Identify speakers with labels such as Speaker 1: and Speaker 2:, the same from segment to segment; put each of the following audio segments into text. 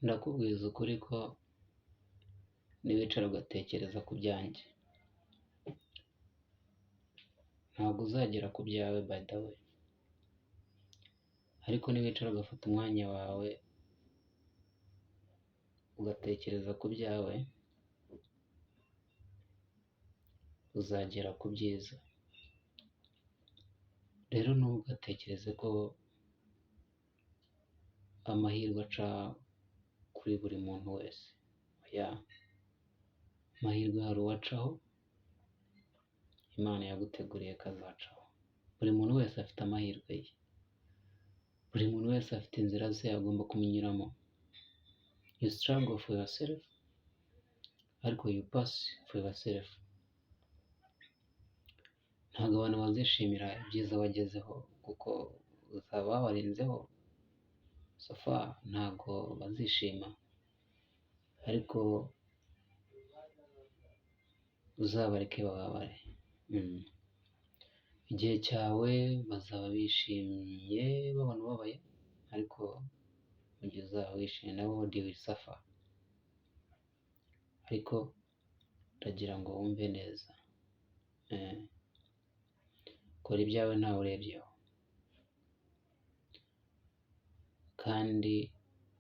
Speaker 1: Ndakubwiza ukuri ko niwicara ugatekereza ku byanjye, ntabwo uzagera ku byawe by the way, ariko niwicara ugafata umwanya wawe ugatekereza ku byawe, uzagera ku byiza. Rero ntugatekereze ko amahirwe aca kuri buri muntu wese, oya, amahirwe hari uwo acaho, Imana yaguteguriye ko azacaho. Buri muntu wese afite amahirwe ye, buri muntu wese afite inzira ze agomba kunyuramo. You struggle for yourself, ariko you pass for yourself. Ntabwo abantu bazishimira ibyiza wagezeho kuko uzaba wabarenzeho, so far ntabwo bazishima, ariko uzabareke bababare. Igihe cyawe bazaba bishimye babona ubabaye, ariko mu gihe uzaba wishimye nabo they will suffer. Ariko ndagira ngo wumve neza, kora ibyawe ntawe urebyeho, kandi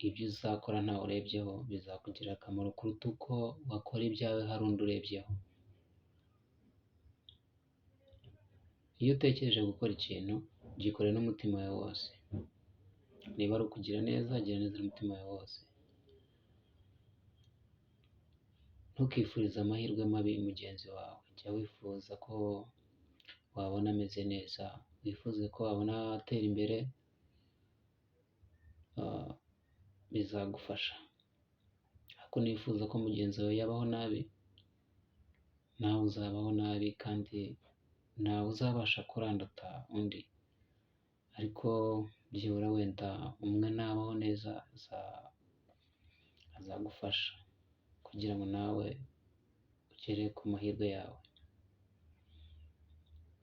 Speaker 1: ibyo uzakora ntawe urebyeho bizakugirira akamaro kuruta uko wakora ibyawe hari undi urebyeho. Iyo utekereje gukora ikintu, gikore n'umutima wawe wose. Niba ari ukugira neza, gira neza n'umutima wawe wose. Ntukifurize amahirwe mabi mugenzi wawe, jya wifuza ko wabona ameze neza, wifuze ko wabona atera imbere, bizagufasha. Ariko niwifuza ko mugenzi wawe yabaho nabi, nawe uzabaho nabi kandi ntawe uzabasha kurandata undi, ariko byibura wenda umwe nabaho neza azagufasha kugira ngo nawe ugere ku mahirwe yawe.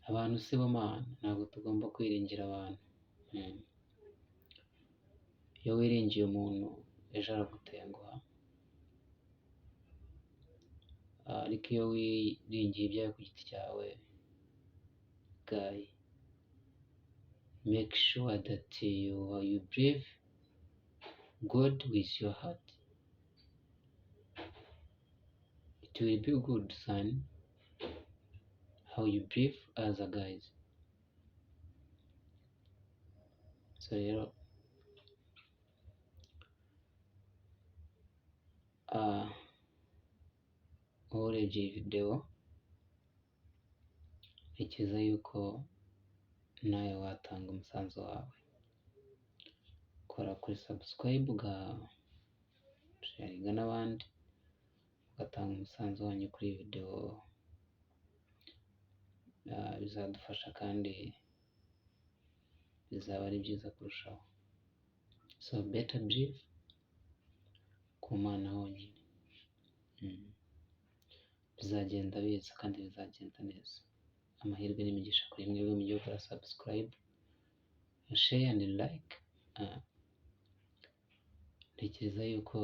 Speaker 1: Abantu si bo Mana, ntabwo tugomba kwiringira abantu. Iyo wiringiye umuntu ejo aragutenguha, ariko iyo wiringiye ibyawe ku giti cyawe, guy, make sure that you believe God with your heart, it will be good son, how you believe other guys. So rero wowe urebye iyi video, ntekereza yuko nawe watanga umusanzu wawe. Kora kuri subscribe, ugasharinga n'abandi, ugatanga umusanzu wanyu kuri iyi video, bizadufasha kandi bizaba ari byiza kurushaho. So better believe ku Mana honyine. Bizagenda biza kandi bizagenda neza. Amahirwe n'imigisha kuri mwebwe mugiye gukora subscribe, share and like. Ntekereza yuko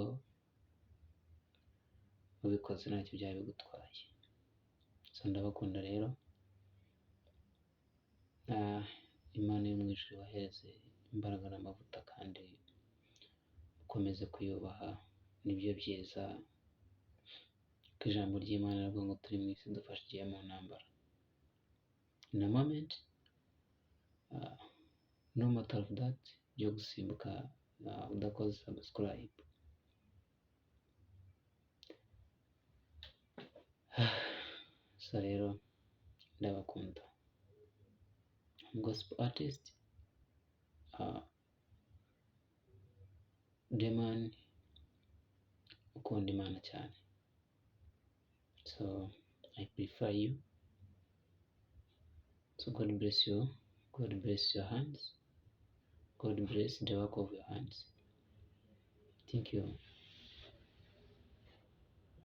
Speaker 1: ubikoze ntacyo byaba bigutwaye. So ndabakunda rero, Imana yo mu ijuru ibahereze imbaraga n'amavuta kandi mukomeze kuyubaha, nibyo byiza, kuko ijambo ry'Imana riravuga ngo turi mu isi dufashe igihe mu ntambara. In a moment, no matter of that, byo gusimbuka udakoze subscribe. So rero ndabakunda. I'm gospel artist, Demon ukunda Imana cyane. So I prefer you. So God bless you. God bless your hands. God bless the work of your hands. Thank you.